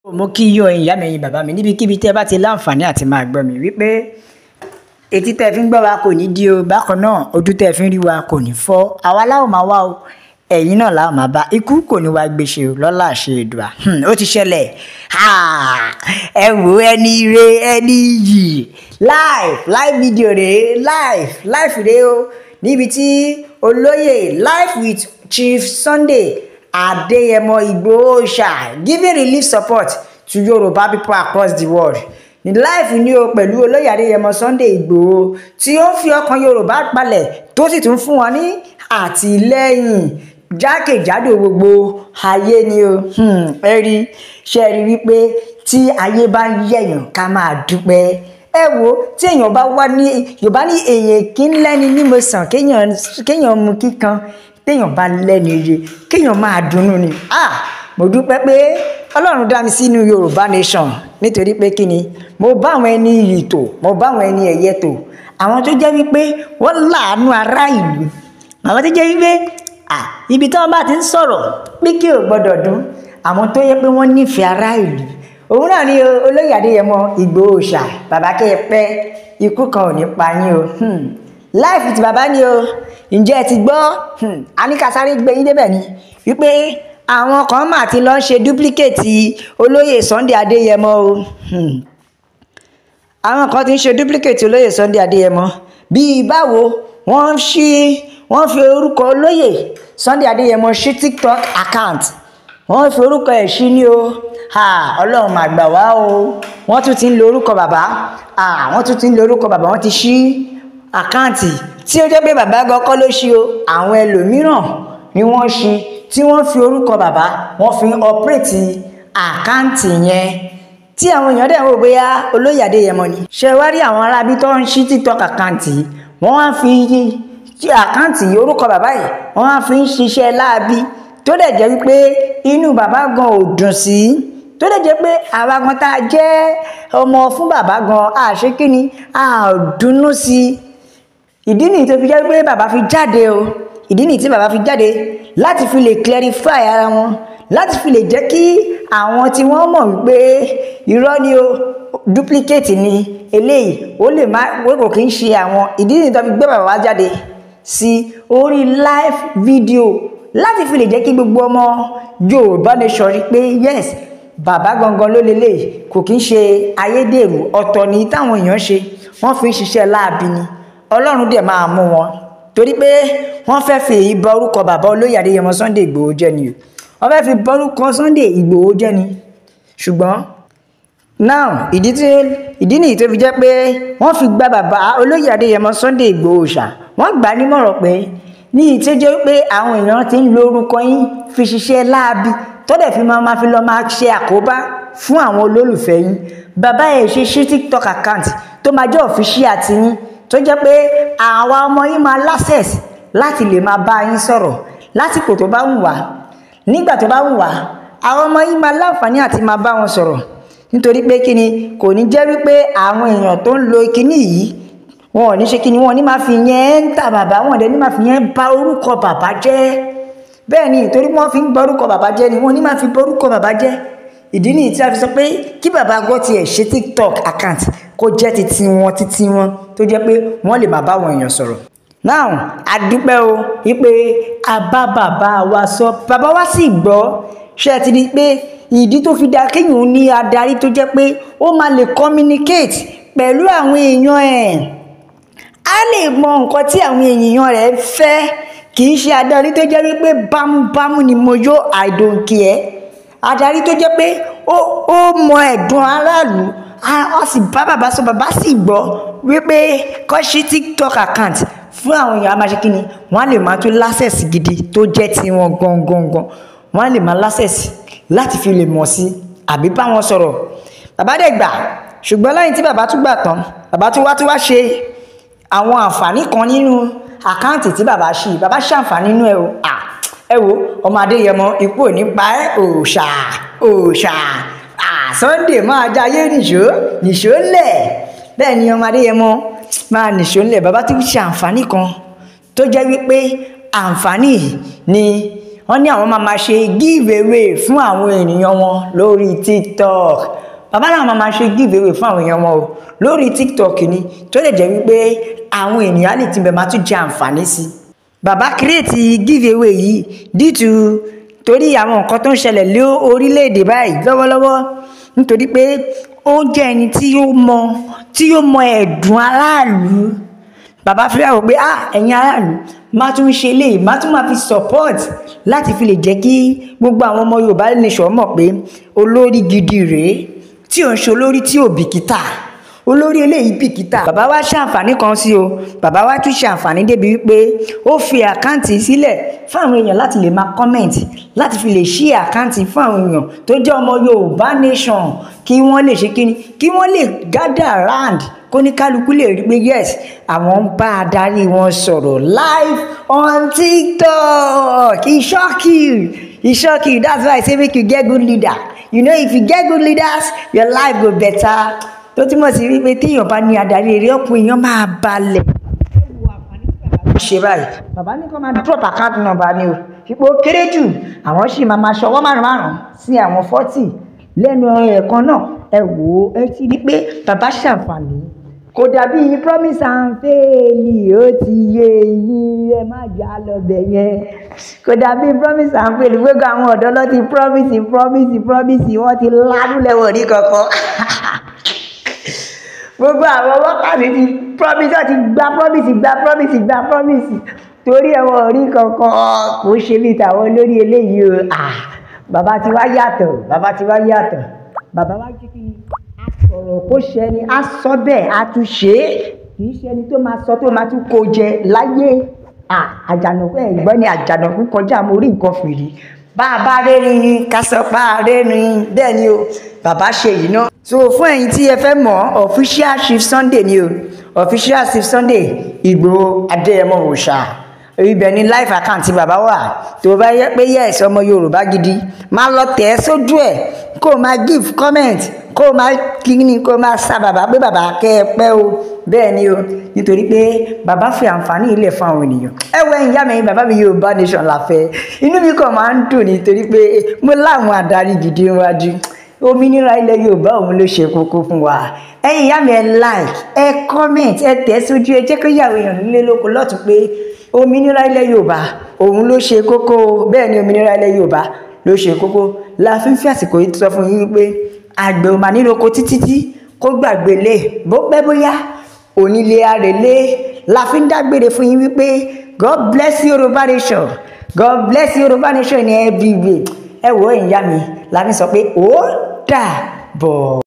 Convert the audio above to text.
Mo kí yín o, ìyá mi, ẹ̀yin bàbá mi, níbikíbi tí ẹ bá ti láǹfààní àti máa gbọ́ mi wípé etí tẹ́ fi ń gbọ́ wa kò ní di o. Bákan náà, ojú tẹ́ fi ń rí wa kò ní fọ́. Àwa láò máa wá o, ẹ̀yin náà láò máa bá. Ikú kò ní wá gbèsè o lọ́lá àṣẹ Èdùà. Ó ti ṣẹlẹ̀. Ẹ wò, ẹni ire, ẹni iyì, live live video rèé, live live rèé o, níbi tí olóyè live with Chief Sunday Adeyemo Igboho Oòṣà giving relief support to Yoruba people across the world ní live ní o, pẹ̀lú olóyè Adéyẹmọ Sunday Igboho tí ó ń fi ọkàn Yorùbá balẹ̀, tó sì tún fún wọn ní àtìlẹ́yìn jákèjádò gbogbo ayé ni o. Ẹ rí, ṣe rí wípé tí ayé bá ń yẹ̀yàn, ká máa dúpẹ́. Ẹ wo, tí èèyàn bá wá ní Yorùbá ní èèyàn kí ń lẹ́ni ní mo sàn kéèyàn mú kíkan. Téèyàn bá lẹ́nu ire, kéèyàn máa dunnú ni. Ah, mo dúpẹ́ pé Ọlọ́run dá mi sínú Yorùbá nation, nítorí pé kí ni, mo bá àwọn ẹni iyì tò, mo bá àwọn ẹni ẹ̀yẹ tò, àwọn tó jẹ́ wípé wọ́n láàánú ará ìlú, àwọn tó jẹ́ wípé ah, ibi tí wọ́n bá ti ń sọ̀rọ̀ pé kí ò gbọ́dọ̀ dún, àwọn tó yẹ pé wọ́n nífẹ̀ẹ́ ará ìlú. Òun náà ni olóyè Adéyẹmọ Ìgbòho Òòṣà. Bàbá, kẹ́ ẹ pẹ́, ikú kan ò ní pa yín o. Live ti bàbá ni o. Ǹjẹ́ ẹ ti gbọ́? A ní ká sáré gbé yín débẹ̀ ni wípé àwọn kan mà ti lọ ń ṣe duplicate olóyè Sunday Adéyẹmọ o. Àwọn kan ti ń ṣe duplicate olóyè Sunday Adéyẹmọ. Bíi báwo? Wọ́n ṣí, wọ́n fi orúkọ olóyè Sunday Adéyẹmọ ṣí TikTok account. Wọ́n fi orúkọ ẹ̀ ṣí ní o. Ọlọ́run mà gbà wá o. Wọ́n tún ti ń lo orúkọ bàbá. Wọ́n tún ti ń lo orúkọ bàbá. Wọ́n ti ṣí account tí ó jẹ́ pé bàbá gan kọ́ ló ṣí o. Àwọn ẹlòmíràn ni wọ́n ṣí, tí wọ́n fi orúkọ bàbá, wọ́n fi ń operate account yẹn, tí àwọn èèyàn dẹ̀ ń wò bóyá olóyè Adéyẹmọ ni. Ṣé wá rí àwọn aráabí tó ń ṣí TikTok account yìí, wọ́n wá fi account yìí, orúkọ bàbá yìí, wọ́n wá fi ń ṣiṣẹ́ láabi, tó dẹ̀ jẹ́ wípé inú bàbá gan ò dùn sí, tó dẹ̀ jẹ́ pé àwa gan tá a jẹ́ ọmọ fún bàbá gan, a ṣe kí ni, a ò dunnú sí i. Ìdí nìyí tó fi jẹ́ pé bàbá fi jáde o. Ìdí nìyí tí bàbá fi jáde láti fi lè clarify ara wọn, láti fi lè jẹ́ kí àwọn tí wọ́n mọ̀ wípé irọ́ ni o, duplicate ni eléyìí, ó lè má wọ́n kò kí ń ṣe àwọn. Ìdí nìyí tó fi gbé bàbá wá jáde sí orí live video láti fi lè jẹ́ kí gbogbo ọmọ Yorùbá nation rí pé yes, bàbá gangan ló lélẹ̀, kò kí ń ṣe ayédèrú. Ọ̀tọ̀ ní táwọn èèyàn ṣe, wọ́n fi ń ṣiṣẹ́ láabi ni. Ọlọ́run dẹ̀ máa mú wọn, torí pé wọ́n fẹ́ fi èyí bà orúkọ bàbá olóyè Adéyẹmọ Sunday Ìgbòho jẹ́ ni o. Wọ́n fẹ́ fi bà orúkọ Sunday Ìgbòho jẹ́ ni. Ṣùgbọ́n now, ìdí nìyí tó fi jẹ́ pé wọ́n fi gba bàbá olóyè Adéyẹmọ Sunday Ìgbòho ṣà, wọ́n gbà á nímọ̀ràn pé ní ìyí tó jẹ́ pé àwọn èèyàn ti ń lo orúkọ yín fi ṣiṣẹ́ láabi, tó dẹ̀ fi máa fi lọ máa ṣe àkóbá fún àwọn olólùfẹ́ yín, bàbá ẹ̀ ṣe ṣí TikTok account tó máa jẹ́ official tiyín, tó jẹ́ pé àwa ọmọ yín máa l'access láti lè máa bá yín sọ̀rọ̀ lásìkò tó bá wù wá, nígbà tó bá wù wá. Àwọn ọmọ yín máa láǹfààní àti máa bá wọn sọ̀rọ̀, nítorí pé kíni, kò ní jẹ́ wípé àwọn èèyàn tó ń lo kíní yìí, wọn ò ní ṣe kíni, wọn ò ní máa fi yẹn ń ta bàbá, wọn ò dẹ̀ ní máa fi yẹn bà orúkọ bàbá jẹ́. Bẹ́ẹ̀ ni, torí wọ́n fi ń bà orúkọ bàbá jẹ́ ni, wọ́n ò ní máa fi bà orúkọ bàbá jẹ́. Ìdí nìyí tí a fi sọ pé kí bàbá gbọ́ tiẹ̀ ṣe TikTok account kó jẹ́ titi wọn, tó jẹ́ pé wọ́n lè máa bá àwọn èèyàn sọ̀rọ̀. Now, a dúpẹ́ o wípé a bá bàbá wa sọ, bàbá wa sì gbọ́. Ṣé ẹ ti rí i pé ìdí tó fi da kéèyàn ní adarí tó jẹ́ pé ó máa lè communicate pẹ̀lú àwọn èèyàn ẹ̀, á lè mọ nǹkan tí àwọn èèyàn rẹ̀ fẹ́, kì í ṣe adarí tó jẹ́ wípé bámúbámú ni mo yó, I don't care. Adarí tó jẹ́ pé ó mọ ẹ̀dùn aráàlú. Á sì bá bàbá sọ, bàbá sì gbọ́ wípé kó ṣí TikTok account fún àwọn èèyàn, á máa ṣe kí ni, wọ́n á lè máa tún l'access gidi tó jẹ́ tiwọn gangan gan. Wọ́n á lè máa l'access láti fi lè mọ̀ sí àbí bá wọn sọ̀rọ̀. Bàbá dẹ̀ gbà. Ṣùgbọ́n lẹ́yìn tí bàbá tún gbà tán, bàbá tún wá ṣe àwọn àǹfààní kan nínú account tí bàbá ṣí. Bàbá ṣàǹfààní nínú ẹ o. Ẹ wo, ọmọ Adéyẹmọ, ikú ò ní pa ẹ́. Òòṣà, òòṣà, Sunday, máa jayé nìṣó, nìṣó ńlẹ̀. Bẹ́ẹ̀ ni, ọmọ Adéyẹmọ, máa nìṣó ńlẹ̀. Bàbá tún ṣe àǹfààní kan tó jẹ́ wípé àǹfààní ni Wọ́n ní àwọn máa ṣe give away fún àwọn ènìyàn wọn lórí TikTok. Bàbá làwọn máa ṣe give away fún àwọn èèyàn wọn o lórí TikTok ni, tó lè jẹ́ wípé àwọn ènìyàn á lè tibẹ̀ máa tún jẹ àǹfààní sí. Bàbá create give away yìí due to torí àwọn nǹkan tó ń ṣẹlẹ̀ lé orílẹ̀-èdè báyìí lọ́wọ́lọ́wọ́, nítorí pé ó jẹ́ ẹni tí ó mọ ẹ̀dùn aráàlú. Bàbá fi wá wò pé ẹ̀yin aráàlú, má tún ṣe léyìí, má tún máa fi support láti fi lè jẹ́ kí gbogbo àwọn ọmọ Yorùbá nation mọ̀ pé olórí gidi rèé, tí ò ń ṣe olórí tí ò bìkítà, olórí eléyìí bìkítà. Bàbá wa ṣàǹfààní kan sí o, bàbá wa tún ṣàǹfààní débi wípé ó fi account sílẹ̀ fún àwọn èèyàn láti lè máa comment, láti fi lè ṣí account fún àwọn èèyàn tó jẹ́ ọmọ Yorùbá nation, kí wọ́n lè ṣe kíni, kí wọ́n lè gather round, kó ní kálukú lè rí pé yes, àwọn ń bá adarí wọn sọ̀rọ̀ live on TikTok. E shock you, e shock you. That's why I say make you get good leader. You know, if you get good leaders, your life go better. Tó túmọ̀ sí wípé téèyàn bá ní adarí eré, ọkùnrin èèyàn máa balẹ̀. Ṣe báyìí, bàbá ní kó máa drop account number ni o, ipò kéré jù àwọn sì máa ṣọwọ́ márùn márùn sí àwọn 40 lẹ́nu ẹ̀ẹ̀kan náà. Ẹ wò ó, ẹ ti rí pé bàbá ṣàǹfààní, kò dàbí promise and fail. Ó ti yé yín, ẹ má jà lọ bẹ̀ yẹn. Kò dàbí promise and fail. Gbogbo àwọn ọ̀dọ́ ló ti promise promise promise, wọ́n ti lánú lẹ́wọ̀n ní kankan. Gbogbo àwọn wákàtí ti promise, wọ́n ti gba promise, gba promise, gba promise, torí ẹ̀wọ̀n orí kankan. Kò ṣe bí tàwọn olórí eléyìí o. Bàbá ti wá yàtọ̀, bàbá ti wá yàtọ̀. Bàbá wá jí kí a sọ̀rọ̀ kó ṣe ni, a sọ bẹ́ẹ̀, a tún ṣe é. Kì í ṣe ẹni tó máa sọ tó máa tún kó jẹ láyé. Àjànàkú ẹ̀ gbọ́ ni, àjànàkú kọjá mo rí nǹkan fìrí. Bá a bá rérin ká sọ pa rérin, bẹ́ẹ̀ ni o, bàbá ṣe yìí náà. So fún ẹ̀yin tí ẹ fẹ́ mọ̀, official Chief Sunday ni o, official Chief Sunday Igboho Adéyẹmọ Òòṣà, ibẹ̀ ni live account tí bàbá wà. Tó bá yẹ pé yes, ọmọ Yorùbá gidi, máa lọ tẹ̀ ẹ́ sójú ẹ̀, kó o máa give comment, kó o máa kíni, kó o máa sá bàbá pé bàbá kẹ́ ẹ pẹ́ o. Bẹ́ẹ̀ ni o, nítorí pé bàbá fi àǹfààní ilẹ̀ fún àwọn ènìyàn. Ẹ wọ ẹ̀yin ìyá mi, bàbá mi, Yorùbá nation la fẹ́. Inú mi kàn máa ń dùn nítorí pé mo láwọn adarí gidi níwájú. Òmìnira ilẹ̀ Yorùbá òun ló ṣe kókó fún wa. Ẹ̀yin ìyá mi, ẹ like, ẹ comment, ẹ tẹ̀ sójú ẹ, jẹ́ kó yàwó èèyàn nílé lóko lọ́tún pé òmìnira ilẹ̀ Yorùbá òun ló ṣe kókó. Bẹ́ẹ̀ ni, òmìnira ilẹ̀ Yorùbá ló ṣe kókó. La fi ń fi àsìkò yìí sọ fún yín wípé àgbẹ̀ ò máa nílò oko títí tí kó gbàgbé lé, bó pẹ́ bóyá onílé àrèlé. La fi ń dágbére fún yín wípé God bless Yorùbá nation, God bless Yorùbá nation in every way. Ẹ wò ó, ìyá mi, la fi sọ pé ó dàbọ̀.